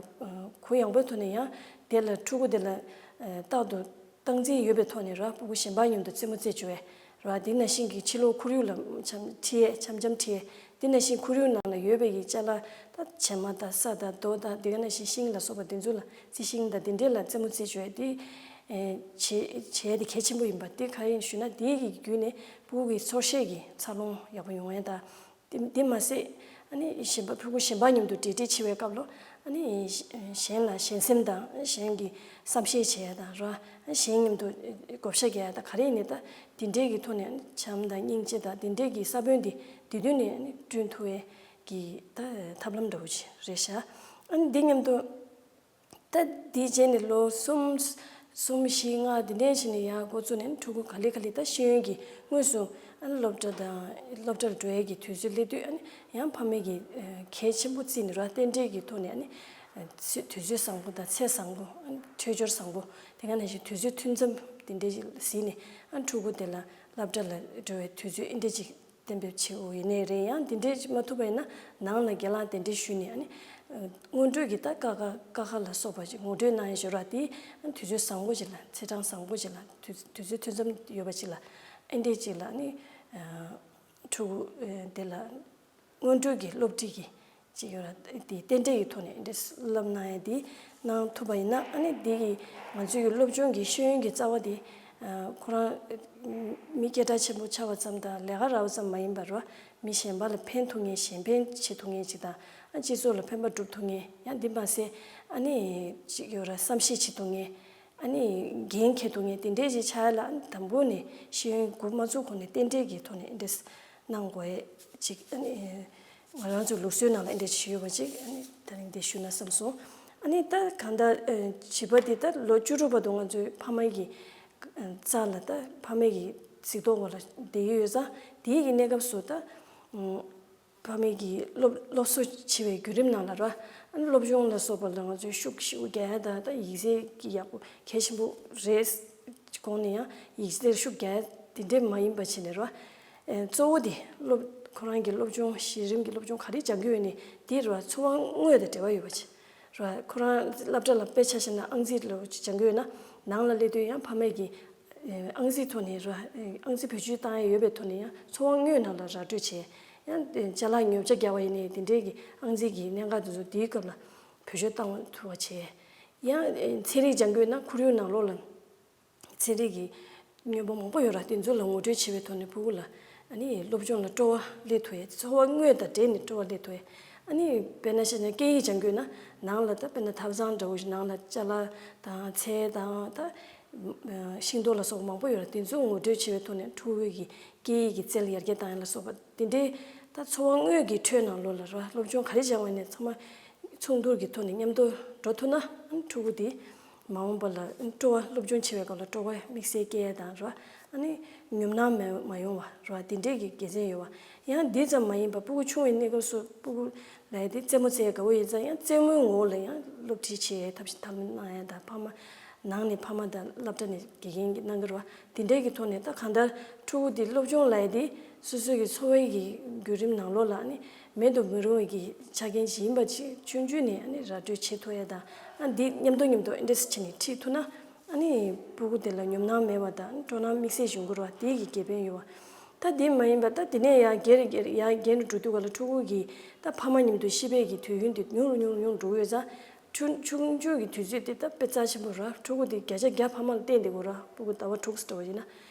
གུ་ཡངས་པོའི་ཐོག་ནས་ཡང་དེ་ལ་ཕྲུ་གུ་དེ་ལ་རྟག་ཏུ་སྟངས་འཛིན་ཡོད་པའི་ཐོག་ནས་ར་སྤུ་གུ་གཞན་པ་མཉམ་དུ་རྩེད་མོ་རྩེ་བཅུག་པས་ར། དེ་ནང་བཞིན་གྱི་ཕྱི་ལོགས་ཁོར་ཡུག་ལ་འཆམ་ཁྲིད་ཡས་འཆམ་འཆམ་ཁྲིད་ཡས། དེ་ནང་བཞིན་ཁོར་ཡུག་ནང་ལ་ཡོད་པའི་གི་ཅ་ལག་ད་བྱེ་མ་དང་ས་དང་རྡོ་དང་དེ་ག་ནང་བཞིན་ཤིང་ལ་སོགས་པ་དེ་ཚོ་ལ་རྩི་ཤིང་དང་དེ་འདྲས་ལ་རྩེད་མོ་རྩེ་བཅུག་ཡས་དེ་བྱེད་བྱེད་ཡས་དེ་གལ་ཆེན་པོ་ཡིན་པ་དེ་ག་ཡིན་ཞུས་ན་དེའི་གི་བརྒྱུད་ནས་སྤུ་གུ་གི་ཚོར་ཤེས་ཀྱི་འཚར་ལོངས་ཡག་པོ་ཡོང་ཡས་དང་། དེ་དེ་མ་ཟད་ཨ་ནི་གཞན་པ་ཕྲུ་གུ་གཞན་པ་མཉམ་དུ་འབྲེལ་འདྲིས་བྱེད་པའི་སྐབས་ལ་ཨ་ནི་གཞན་ལ་ཞན་སེམས་དང་གཞན་གྱི་བསམ་ཤེས་བྱེད་ཡ་དང་ར་གཞན་མཉམ་དུ་བགོ་བཤའ་རྒྱག་ཡ་དང་ག་རེ་ཡིན་ནའི་ད་དེ་འདྲའི་གི་ཐོག་ནས་བྱམས་དང་སྙིང་རྗེ་དང་དེ་འདྲའི་གི་ས་བོན་དེ་དེ་དུས་ནས་ཨ་ནི་བསྐྲུན་ཐུབ་ཡས་ཀྱི་ད་ཐབས་ལམ་འདྲ་བོ་ཅིག་རེད་ཤག་ཨ་ནི་འདི་མཉམ་དུ། ད་དེའི་རྗེས་ནས་ལོ་གསུམ། གསུམ་བཞི་ལྔ་དེ་འདྲའི་ཕྱིན་ནས་ཡར་འགོ་བཙུགས་ནས་ཕྲུ་གུ་ག་ལེ་ག་ལེ་ད་ཤེས་ཡོན་གྱི་དངོས་སུ་ཨ་ནི་སློབ་གྲྭ་དང་སློབ་གྲྭར་འགྲོ་ཡས་ཀྱི་དུས་ཚོད་སླེབས་དུས་ཨ་ནི་ཡང་ཕ་མས་ཀྱིས་གལ་ཆེན་པོ་བརྩིས་ནས་ར་རྟེན་འབྲེལ་གྱི་ཐོག་ནས་ཨ་ནི་ཚེ་དུས་ཚོད་བཟང་པོ་དང་ཚེ་བཟང་པོ་ཨ་ནི་འཕྲོད་སྦྱོར་བཟང་པོ་དེ་ག་ནང་བཞིན་དུས་ཚོད་མཐུན་འཚམ་དེ་འདྲའི་གཟིགས་ནས་ཨ་ནི་ཕྲུ་གུ་དེ་ལ་སློབ་གྲྭ་ལ་འགྲོ་བའི་དུས་ཚོད་ཨེ་འདྲ་ཅིག་གཏན་འབེབས་བྱེད་དགོས་ཡིན་ནའི་རེད། ཡང་འདི་འདྲས་མ་ཐུབ་པ་ཡིན་ན་ནང་ལ་སྒེར་ལངས་གདན་འདྲེན་ཞུས་ནས་ཨ་ནི་སྔོན་འགྲོའི་གི་ད་ཀ་ཁ་ཀ་ཁ་ལ་སོགས་པ་ཅིག་ངོ་སྤྲོད་གནང་ཡས་ཞོར་ར་དེ་དུས་ཚོད་བཟང་པོ་ཅིག་ལ་ཚེས་གྲངས་བཟང་པོ་ཅིག་ལ་དུས་དུས་ཚོད་ཐུན་མཚམས་ཡོད་པ་ཅིག་ལ་ཨེ་འདྲས་ཅིག་ལ་ཨ་ནི་ཕྲུ་གུ་དེ་ལ། སྔོན་འགྲོའི་གི་སློབ་ཁྲིད་ཀྱི་ཅིག་ཡོད་ར་དེ་རྟེན་འབྲེལ་གྱི་ཐོག་ནས་འདྲེ་བསླབ་གནང་ཡ་དེ་གནང་ཐུབ་པ་ཡིན་ན་ཨ་ནི་དེ་གི་ང་ཚོའི་གི་སློབ་སྦྱོང་གི་ཤེས་ཡོན་གྱི་རྩ་བ་དེ་ཁོ་རང་མི་སྐད་གྲགས་ཆེན་པོ་ཆགས་པ་ཙམ་དང་ལས་ཀ་རག་པ་ཙམ་མ་ཡིན་པར་མི་གཞན་པ་ལ་ཕན་ཐོགས་མཁན་གཞན་ཕན་བྱེད་ཐུབ་མཁན་ཅིག་དང་སྤྱི་ཚོགས་ལ་ཕན་པ་སྒྲུབ་ཐུབ་མཁན་ཡང་འདི་མ་ཟད་ཨ་ནི་ཅིག་ཡོད་ར་བསམ་ཤེས་བྱེད་ཐུབ་མཁན། ཨ་ནི་འགན་འཁྱེར་ཐུབ་མཁན་དེ་འདྲས་ཅིག་ཆགས་ཡ་ལ་ཨ་ནི་དང་པོ་ནས་ཤེས་ཡོན་འགོ་མ་བཙུགས་གོང་ནས་རྟེན་འབྲེལ་གྱི་ཐོག་ནས་ཨེ་འདྲས་གནང་དགོས་ཡས་ཅིག་ཨ་ནི་ང་རང་ཚོའི་ལུགས་སྲོལ་ནང་ལ་ཨེ་འདྲས་ཅིག་ཡོད་པ་ཅིག་ཨ་ནི་ད་རིང་འདི་ཞུས་ན་བསམ་སོང་། ཨ་ནི་ད་གང་ལྟར་བྱིས་པ་འདི་ད་ལོ་བཅུ་དྲུག་བར་དུ་ང་ཚོའི་ཕ་མ་གི་རྩ་ལ་ད་ཕ་མ་གི་གཟིགས་རྟོག་འོག་ལ་བསྡད་ཀྱི་ཡོད་ཙང་དེའི་གི་གནས་སྐབས་སུ་ད། ཕ་མེས་ཀྱི་སློབ་སློབ་གསོ་བྱེད་པའི་བརྒྱུད་རིམ་ནང་ལ་ར། སློབ་སྦྱོང་ལ་སོགས་པ་ལ་ང་ཚོས་ཤུགས་ཤུགས་རྒྱག་ཡ་དང་ད་ཡིག་ཚད་ཀྱི་ཡག་པོ་གལ་ཆེན་པོ་རེད། གོང་ནས་ཡང་ཡིག་ཚད་ཤུགས་རྒྱག་ཡ་དེ་འདྲས་མ་ཡིན་པ་བྱས་ནས་ར། གཙོ་བོ་དེ་སློབ་ཁོ་རང་གི་སློབ་སྦྱོང་གཞི་རིམ་གྱི་སློབ་སྦྱོང་ག་རེ་སྦྱང་གི་ཡོད་ནས་དེ་ར་འཚོ་བ་དངོས་དང་འབྲེལ་བ་ཡོད་པ་བྱས། ར་ཁོ་རང་སློབ་གྲྭ་ལ་དཔེ་ཆ་བཞག་ན་ཨང་རྩིས་ལ་སྦྱང་གི་ཡོད་ན་ནང་ལ་སླེབས་དུས་ཡང་ཕ་མེས་ཀྱི་ཨང་རྩིས་ཐོག་ནས་ར་ཨང་རྩིས་བེད་སྤྱོད་བཏང་ཡ་ཡོད་པའི་ཐོག་ནས་ཡང་འཚོ་བ་དངོས་ནང་ལ་ར་སྤྲོད་བྱས། ཡང་ཅ་ལག་ཉོ་ཆ་རྒྱག་པ་ཡིན་ནའི་དེ་འདྲའི་གི་ཨང་རྩིས་ཀྱི་གནད་འགག་དེ་ཚོ་དེའི་སྐབས་ལ་བེད་སྤྱོད་བཏང་ཐུབ་པ་བྱས། ཡང་ཚན་རིག་སྦྱང་དགོས་ན་ཁོར་ཡུག་ནང་ལོགས་ལ་ཚན་རིག་གི་སྨྱོན་པ་མང་པོ་ཡོད་ར་དེ་ཚོ་ལ་ངོ་སྤྲོད་བྱེད་པའི་ཐོག་ནས་ཕྲུ་གུ་ལ་ཨ་ནི་སློབ་སྦྱོང་ལ་སྤྲོ་བ་སླེབས་ཐུབ་ཡས་འཚོ་བ་དངོས་དང་འབྲེལ་ནས་སྤྲོ་བ་སླེབས་ཐུབ་ཡས་ཨ་ནི་དཔེར་ན་བཤད་ན་སྐད་ཡིག་སྦྱང་དགོས་ན་ནང་ལ་ད་དཔེར་ན་ཐབ་ཚང་འདྲ་བོ་ཞིག་ནང་ལ་ཅ་ལག་དང་ཚལ་དང་ད། ཤིང་ཏོག་ལ་སོགས་པ་མང་པོ་ཡོད་ར་དེ་ཚོ་ངོ་སྤྲོད་བྱེད་པའི་ཐོག་ནས་ཕྲུ་གུ་གི་སྐད་ཡིག་གི་རྩལ་ཡར་རྒྱས་བཏང་ཡ་ལ་སོགས་པ་དེ་འདྲའི་ད་འཚོ་བ་དངོས་ཀྱི་ཁྲོད་ནང་ལོགས་ལ་ར་སློབ་སྦྱོང་ག་རེ་སྦྱང་བ་ནས་ཚང་མ་ཚོགས་འདུར་གྱི་ཐོག་ནས་མཉམ་དུ་འགྲོ་ཐུབ་ན་ཕྲུ་གུ་དེ་མ་འོངས་པ་ལ་སྤྲོ་བ་སློབ་སྦྱོང་བྱེད་པའི་སྐབས་ལ་སྤྲོ་བ་དམིགས་བསལ་སྐྱེ་ཡ་དང་ར་ཨ་ནི་ཉོབ་སྣང་མ་མ་ཡོང་བ་ར་དེ་འདྲའི་གི་དགེ་མཚན་ཡོད་བ་ཡང་འདི་ཙམ་མ་ཡིན་པ་ཕྲུ་གུ་ཆུང་བའི་གནས་སྐབས་སུ་ཕྲུ་གུ། ལས་དེ་རྩེད་མོ་རྩེ་དགའ་བོ་ཡིན་ཙང་ཡང་རྩེད་མོའི་ངོ་བོ་ལ་ཡང་སློབ་ཁྲིད་བྱེད་ཐབས་ཤེས་ཐབས་ལམ་གནང་ཡ་དང་ཕ་མ་ནང་ནས་ཕ་མ་དང་སློབ་གྲྭ་ནས་དགེ་རྒན་གྱིས་གནང་གི་རེད་བ། དེ་འདྲའི་གི་ཐོག་ནས་ད་གང་ལྟར་ཕྲུ་གུ་དེ་སློབ་སྦྱོང་ལས་དེ་སོ་སོའི་གི་འཚོ་བའི་གི་བརྒྱུད་རིམ་ནང་ལོགས་ལ་ནི་མེད་དུ་མི་རུང་བའི་གི་ཆ་རྐྱེན་ཞིག་ཡིན་པ་ཅིག་ཆུང་ཆུང་ནས་ནི་ར་སྤྲོད་བྱེད་ཐུབ་ཡ་དང་ཨ་འདི་མཉམ་དུ་མཉམ་དུ་ཨེ་འདྲས་བྱས་ནས་ཁྲིད་ཐུབ་ན། ཨ་ནི་ཕྲུ་གུ་དེ་ལ་ཉོབ་སྣང་མེད་པ་དང་སྤྲོ་སྣང་དམིགས་བསལ་ཡོང་གི་རེད་བ་དེ་གི་དགེ་ཕན་ཡོད་བ། ད་དེ་མ་ཡིན་པ་ད་དེ་ནས་ཡར་རྒྱས་རེ་རྒྱས་རེ་ཡར་རྒྱས་ནས་འགྲོ་དུས་ག་ལ་ཕྲུ་གུ་གི་ད་ཕ་མ་མཉམ་དུ་ཤེས་པའི་གི་དུས་ཡུན་དེ་ཉུང་རུ་ཉུང་རུ་ཉུང་རུ་འགྲོ་གི་ཡོད་ཙང་ཆུང་ཆུང་ཆུང་གི་དུས་ཚོད་དེ་ད་དཔེ་རྩ་ཆེན་པོ་རེད། ཕྲུ་གུ་དེ་བརྒྱ་ཆ་བརྒྱ་ཕ་མ་ལ་བརྟེན་བསྡད་དགོས་རེད། ཕྲུ་གུ་ཟླ་བ་དྲུག་ཙམ་འགྲོ་བ་ཡིན་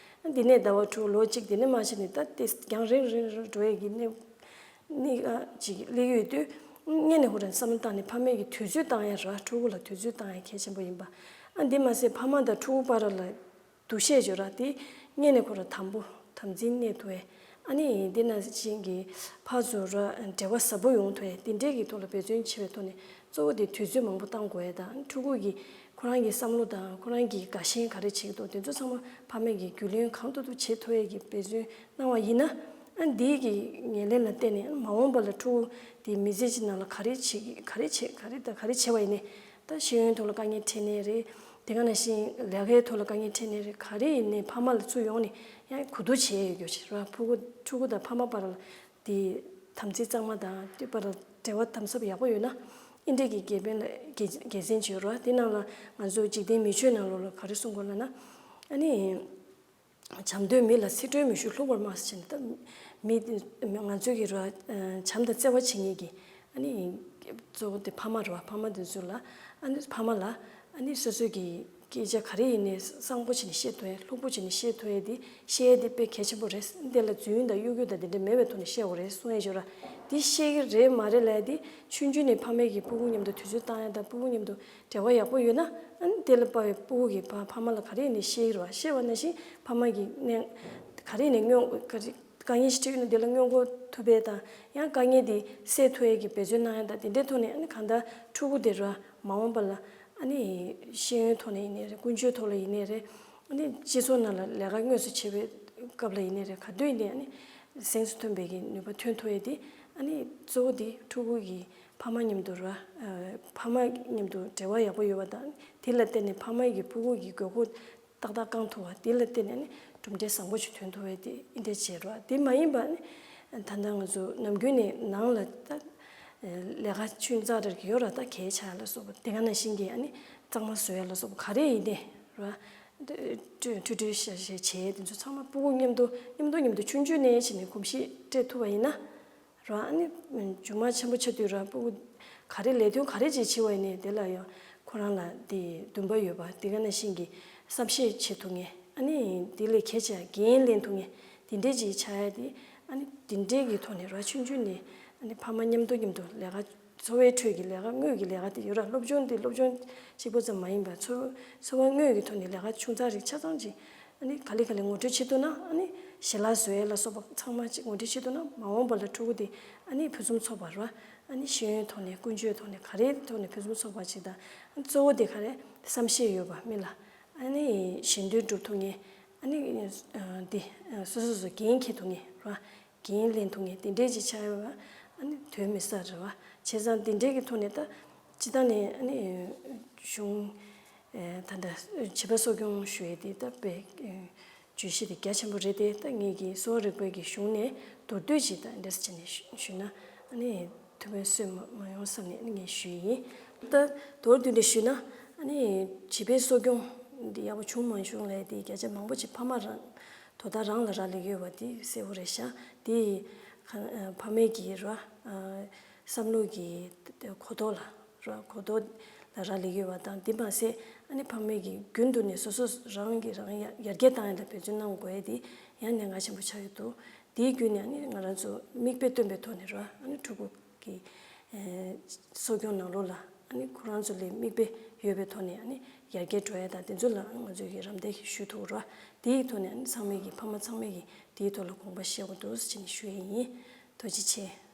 ན་དེ་ནས་ཟླ་བ་དྲུག་ལོ་གཅིག་དེ་ནས་མར་བྱས་ནས་ད་དེ་རྒྱང་རིང་རིང་རིང་འགྲོ་ཡས་ཀྱི་གནས། གཉིས་ཀ་ཅིག་སླེབས་ཡོད་དུས། སྔོན་ནས་ཁོ་རང་བསམ་བློ་བཏང་ནས་ཕ་མས་ཀྱི་དུས་ཚོད་བཏང་ཡ་ར། ཕྲུ་གུ་ལ་དུས་ཚོད་བཏང་ཡ་གལ་ཆེན་པོ་ཡིན་པ། ཨ་འདི་མ་ཟད་ཕ་མ་དང་ཕྲུ་གུ་བར་ལ་འདུ་ཤེས་བྱོས་ར། དེ་སྔོན་ནས་ཁོ་རང་དམ་པོ་དམ་འཛིན་གནས་ཐུབ་ཡ། ཨ་ནི་འདི་ན་བཞིན་གྱི་ཕར་ཚུར་ར་འབྲེལ་བ་ཟབ་པོ་ཡོང་ཐུབ་ཡ། དེ་འདྲའི་གི་ཐོག་ལ་འབད་བརྩོན་བྱེད་པའི་ཐོག་ནས། གཙོ་བོ་དེ་དུས་ཚོད་མང་པོ་བཏང་དགོས་ཡ་དང་། ཕྲུ་གུ་གི་ཁོ་རང་གི་བསམ་བློ་དང་ཁོ་རང་གི་དགའ་ཞེན་ག་རེ་བྱེད་ཀྱི་འདུག་དེ་ཚོ་ཚང་མ་ཕ་མས་ཀྱི་རྒྱུས་ལོན་གང་ཐུབ་ཐུབ་བྱེད་ཐུབ་ཡ་གི་འབད་བརྩོན་གནང་བ་ཡིན་ན། ཨ་འདིའི་གི་ཉེར་ལེན་ལ་བརྟེན་ནས་མ་འོངས་པ་ལ་ཕྲུ་གུ་དེ་མི་ཚེ་གཅིག་ནང་ལ་ག་རེ་བྱེད་ཀྱི། ག་རེ་བྱེད། ག་རེ་དང་ག་རེ་བྱས་པ་ཡིན་ནའི། ད་ཤེས་ཡོན་ཐོག་ལ་དཀའ་ངལ་འཕྲད་ནའི་རེད། དེ་ག་ནང་བཞིན་ལས་ཀའི་ཐོག་ལ་དཀའ་ངལ་འཕྲད་ནའི་རེད། ག་རེ་ཡིན་ནའི་ཕ་མ་ལ་ཚུར་ཡོང་ནས་ཡང་གོ་བསྡུར་བྱས་ཡོད་རྒྱུ་ཞིག་ར། ཕྲུ་གུ་ཕྲུ་གུ་དང་ཕ་མ་བར་ལ་དེ་དམ་ཚིག་གཙང་མ་དང་། དེ་བར་ལ་འབྲེལ་བ་དམ་ཟབ་ཡག་པོ་ཡོད་ན། ཨིན་འདྲའི་གི་དགེ་ཕན་ལ་དགེ་དགེ་མཚན་ཅིག་ཡོད་ར། དེ་ནང་ལ་ང་ཚོ་འཇིག་རྟེན་མི་ཆོས་ནང་ལོགས་ལ་ག་རེ་གསུང་དགོས་ལབ་ན། ཨ་ནི། བྱམས་དོན་མི་ལ་ཚིག་འཕྲོས་མི་ཞུ་ལྷུག་པར་སྨྲ་ཟེར་བྱས་ནས། ད་མི་ང་ཚོའི་གི་ར་བྱམས་དང་བརྩེ་བ་བྱེད་མཁན་གྱི། ཨ་ནི་གཙོ་བོ་དེ་ཕ་མ་རེད་བ། ཕ་མ་དེ་ཚོ་ལ། ཨ་ནི་ཕ་མ་ལ་ཨ་ནི་སོ་སོའི་གི་སྐད་ཆ་ག་རེ་ཡིན་ནའི་གསང་པོ་བྱས་ནས་བཤད་ཐུབ་ཡ། ལྷུག་པོ་བྱས་ནས་བཤད་ཐུབ་ཡ་དེ། བཤད་ཡ་དེ་དཔེ་གལ་ཆེན་པོ་རེད། དེ་ལ་རྫུན་དང་གཡོ་སྒྱུ་དང་དེ་འདྲ་མེད་པའི་ཐོག་ནས་བཤད་དགོས་རེད་གསུང་ཡ་ཡོད་ར། དེ་བཤད་ཀྱི་རེད་མ་རེད་ལབ་ཡ་དེ། ཆུང་ཆུང་ནས་ཕ་མས་ཀྱི་ཕྲུ་གུ་མཉམ་དུ་དུས་ཚོད་བཏང་ཡ་དང་། ཕྲུ་གུ་མཉམ་དུ་འབྲེལ་བ་ཡག་པོ་ཡོད་ན། ཨ་ནི་དེ་ལ་དཔག་པའི་ཕྲུ་གུ་གིས་ཕ་ཕ་མ་ལ་ག་རེ་ཡིན་ནའི་བཤད་ཀྱི་རེད་བ། བཤད་པ་ནང་བཞིན་ཕ་མ་གིས་ནས་ག་རེ་ཡིན་ནའི་སྔོན། ག་རེ་དཀའ་ངལ་ཞིག་འཕྲད་ཡོད་ན་དེ་ལ་སྔོན་འགོག་ཐུབ་པ་དང་། ཡང་དཀའ་ངལ་དེ་སེལ་ཐུབ་ཡ་གི་འབད་བརྩོན་གནང་ཡ་དང་། དེ་འདྲའི་ཐོག་ནས་ཨ་ནི་གང་ལྟར་ཕྲུ་གུ་དེ་ར་མ་འོངས་པ་ལ། ཨ་ནི་ཤེས་ཡོན་ཐོག་ནས་ཡིན་ནའི་རེད། ཀུན་སྤྱོད་ཐོག་ལ་ཡིན་ནའི་རེད། ཨ་ནི་སྤྱི་ཚོགས་ནང་ལ་ལས་ཀ་དངོས་སུ་བྱེད་པའི་སྐབས་ལ་ཡིན་ནའི་རེད། ག་དུས་ཡིན་ནའི་ཨ་ནི་གཟེངས་སུ་ཐོན་པའི་གི་ནུས་པ་ཐོན་ཐུབ་ཡ་དེ། ཨ་ནི་གཙོ་བོ་དེ་ཕྲུ་གུ་གིས་ཕ་མ་མཉམ་དུ་ར། ཨ་ཕ་མ་མཉམ་དུ་འབྲེལ་བ་ཡག་པོ་ཡོད་པ་དང་། དེ་ལ་བརྟེན་ནས་ཕ་མ་གིས་ཕྲུ་གུ་གི་དགོས་མཁོ་ཏག་ཏག་བསྐང་ཐུབ་པ། དེ་ལ་བརྟེན་ནས་ནི་གྲུབ་འབྲས་བཟང་པོ་ཞིག་ཐོན་ཐུབ་པ་དེ་འདྲ་བྱེད་རོགས། དེ་མ་ཡིན་པ་ནི་ད་ལྟ་ང་ཚོ་ནམ་རྒྱུན་ནས་ནང་ལ་ད་ལས་ཀ་ཆུང་ཙག་རེ་ཡོད་ར། ད་གད་ཆག་ལ་སོགས་པ། དེ་ག་ནང་བཞིན་གྱི་ཨ་ནི་གཙང་མ་བཟོ་ཡ་ལ་སོགས་པ་ག་རེ་ཡིན་ནའི་ར། ཁྲུས་ཁྲུས་ཤ་ཤ་བྱས། དེ་ཚོ་ཚང་མ་ཕྲུ་གུ་མཉམ་དུ་མཉམ་དུ་མཉམ་དུ་ཆུང་ཆུང་ནས་བྱས་ནས་གོམས་གཤིས་སྤྲད་ཐུབ་པ་ཡིན་ན། ར། ཨ་ནི་མཇུག་མ་ཆེན་པོ་ཆགས་དུས་ར། ཕྲུ་གུ་ག་རེ་ལས་དོན་ག་རེ་ཅིག་བྱེད་པ་ཡིན་ནའི་དེ་ལ་ཡང་ཁོ་རང་ལ་དེ་འདུན་པ་ཡོད་པ། དེ་ག་ནང་བཞིན་གྱི་བསམ་ཤེས་བྱེད་ཐུབ་མཁན། ཨ་ནི་དེ་ལས་གལ་ཆེ་འགན་ལེན་ཐུབ་མཁན་དེ་འདྲས་ཅིག་ཆགས་ཡ་དེ། ཨ་ནི་དེ་འདྲས་ཀྱི་ཐོག་ནས་ར་ཆུང་ཆུང་ནས་ཨ་ནི་ཕ་མ་མཉམ་དུ་མཉམ་དུ་ལས་ཀ། འཚོ་བའི་ཁྲོད་ཀྱི་ལས་ཀ་དངོས་ཀྱི་ལས་ཀ་དེ་ཡོད་ར། སློབ་སྦྱོང་དེ་སློབ་སྦྱོང་གཅིག་པོ་ཙམ་མ་ཡིན་པར་འཚོ་འཚོ་བ་དངོས་ཀྱི་ཐོག་ནས་ལས་ཀ་ཆུང་ཙག་རིགས་ཆ་ཚང་ཅིག་ཨ་ནི་ག་ལེ་ག་ལེ་ངོ་སྤྲོད་བྱེད་ཐུབ་ན། ཨ་ནི་ཞལ་ལག་བཟོ་ཡས་ལ་སོགས་པ་ཚང་མ་ཅིག་ངོ་སྤྲོད་བྱེད་ཐུབ་ན། མ་འོངས་པ་ལ་ཕྲུ་གུ་དེ་ཨ་ནི་ཕུན་སུམ་ཚོགས་པ་ར། ཨ་ནི་ཤེས་ཡོན་ཐོག་ནས། ཀུན་སྤྱོད་ཐོག་ནས། ག་རེའི་ཐོག་ནས་ཕུན་སུམ་ཚོགས་པ་ཅིག་དང་། ཨ་ནི་གཙོ་བོ་དེ་ག་རེ། བསམ་ཤེས་ཡོད་པ། མི་ལ་ཨ་ནི་ཞེ་འདོད་སྒྲུབ་ཐུབ་མཁན། ཨ་ནི་དེ་སོ་སོ་སོ་འགན་འཁྱེར་ཐུབ་མཁན་ར། འགན་ལེན་ཐུབ་མཁན་དེ་འདྲས་ཅིག་ཆགས་ཡོད་པ་ཨ་ནི་དོན་མི་ཟ་རེད་བ། བྱས་ཙང་དེ་འདྲས་ཀྱི་ཐོག་ནས་ད་སྤྱིར་བཏང་ནས་ཨ་ནི་གཞུང་ད་ལྟ་བྱིས་པ་གསོ་སྐྱོང་ཞུ་ཡས་དེ་ད་དཔེ་བརྗོད་གཞི་དེ་རྒྱ་ཆེན་པོ་རེད་དེ། ད་ངེད་ཀྱི་གསོ་བ་རིག་པའི་གི་གཞུང་ནས་མདོར་བསྡུས་ཅིག་ད་འདྲས་བྱས་ནས་ཞུ་ན། ཨ་ནི་ཐུགས་ཕན་གསོས་མ་མ་ཡོང་བསམ་ནས་ཨ་ནི་ངས་ཞུས་ཡིན། ད་མདོར་བསྡུས་ནས་ཞུས་ན། ཨ་ནི་བྱིས་པའི་གསོ་སྐྱོང་འདི་ཡག་པོ་བྱུང་མ་བྱུང་ལབ་ཡས་དེ་བརྒྱ་ཆ་མང་པོ་ཅིག་ཕ་མ་རང་དོ་བདག་རང་ལ་རག་ལས་ཡོད་པ་དེ་གསལ་པོ་རེད་ཤག་དེ་ཕ་མའི་གི་ར་བསམ་བློ་གི་གོ་རྟོགས་ལ་ར། གོ་རྟོགས་ལ་རག་ལས་ཡོད་པ་དང་། དེ་མ་ཟད་ཨ་ནི་ཕ་མའི་གི་རྒྱུན་དུ་ནས་སོ་སོ་རང་གི་རང་ཡར་ཡར་རྒྱས་བཏང་ཡ་ལ་འབད་བརྩོན་གནང་དགོས་ཡ་དེ་ཡང་གནད་འགག་ཆེན་པོ་ཆགས་ཀྱི་འདུག་དེའི་བརྒྱུད་ནས་ཨ་ནི་ང་རང་ཚོ་མིག་དཔེ་སྟོན་པའི་ཐོག་ནས་ར། ཨ་ནི་ཕྲུ་གུ་གི་གསོ་སྐྱོང་ནང་ལོགས་ལ་ཨ་ནི་ཁོ་རང་ཚོ་ལ་མིག་དཔེ་ཡོད་པའི་ཐོག་ནས་ཨ་ནི་ཡར་རྒྱས་འགྲོ་ཡ་དང་། དེ་ཚོ་ལ་ང་ཚོས་ཀྱི་རམ་འདེགས་ཞུ་ཐུབ་ར། དེའི་ཐོག་ནས་ཨ་ནི་ཚང་མས་ཀྱི་ཕ་མ་ཚང་མས་ཀྱི་དེའི་ཐོག་ལ་དགོངས་པ་བཞེས་དགོས་འདུག་ཟེར་ནས་ཞུ་ཡ་ཡིན། ཐུགས་རྗེ་ཆེ།